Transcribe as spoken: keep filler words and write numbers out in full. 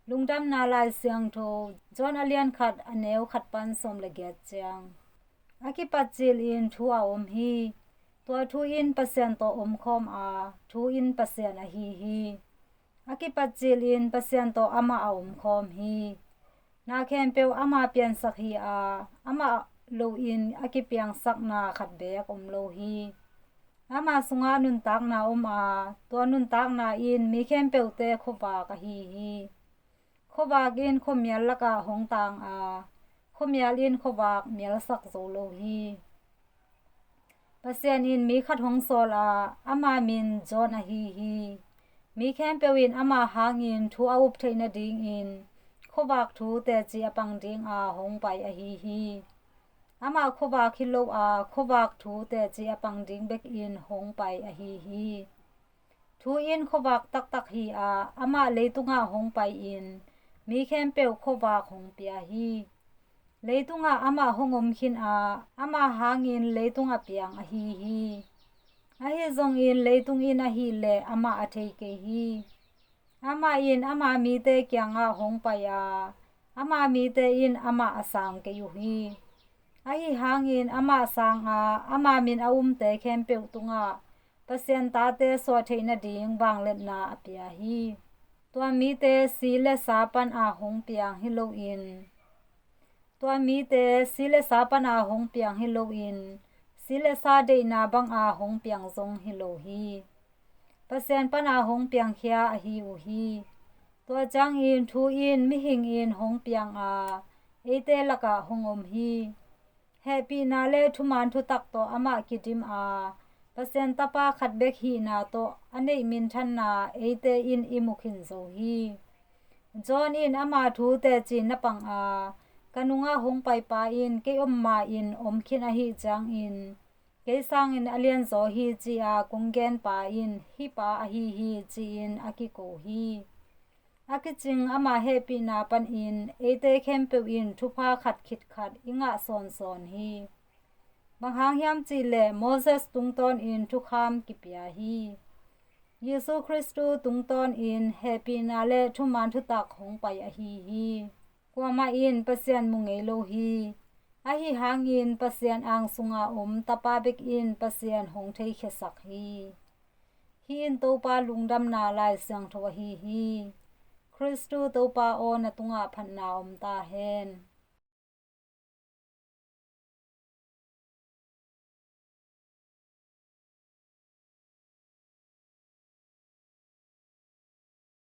Lungdamna Lai Siangtho, John a lian khat, a neu khat pan sawm le giat ciang. A kipat cilin thu a om hi. Tua thu in Pasian tawh omkhawm a, thu in Pasian ahi hi. A kipat cilin Pasian tawh amah a omkhawm hi. Na khempeuh amah piansak hi a, amah loin a kipiangsakna khat beek om lo hi. Amah sungah nuntakna om a, tua nuntakna in mi khempeuhte khuavak ahi hi. Khuavak in khuamial lakah hong tang a, khuamial in khuavak mialsak zo lo hi. Pasian in mi khat hong sawl a, ama min John ahi hi. Mi khempeuh in ama hangin thu a up theih nadingin khuavak thu teci a pang dinga hong pai ahi hi. Amah khuavak hi lo a, khuavak thu teci a pang ding bekin hong pai ahi hi. Thu in khuavak taktak hi a, amah leitungah hong pai-in mi khempeuh khuavak hong pia hi. Leitungah amah hong om khin a, amah hangin leitung a piang ahi hi. Ahi zongin leitung in ahih leh amah a thei kei hi. Amah in ama mite kiangah hong pai a, ama mite in amah a sang kei uh hi. Ahi hangin amah sang a, ama min a umte khempeuh tungah Pasian tate suah theih nading vangliatna a pia hi. Tua mite si le sa pana hong piang hi loin, tua mite si le sa pana hong piang hi loin, si le sa deihna banga hong piang zong hi lo hi. Pasian pana hong piangkhia ahi uh hi. Tua ciangin thu in mihing in hong piang a, eite lakah hong om hi. Hehpihna le thuman thutak tawh amah kidim a, Pasian Tapa khat bek hihna tawh a neih minthanna eite in i mu khin zo hi. John in ama thu teci na pang a, ka nungah hong paipa in kei om ma-in om khin ahih ciangin, kei sangin a lianzaw hi ci-a kong genpa in hih pa ahi hi ci-in a kiko hi. A kicing ama hehpihna panin eite khempeuh in thupha khat khit khat i ngah sawnsawn hi. Bang hang hiam cihleh Moses tungtawnin thukham kipia hi. Jesu Khristu tungtawnin hehpihna le thuman thutak hong pai ahi hi. Kuamah in Pasian mu ngei lo hi. Ahi hangin Pasian ang sunga om Tapa bek in Pasian hong theikhiasak hi. Hih in Topa lungdamna Lai Siangtho ahi hi. Khristu Topa aw, na tungah phatna om ta hen.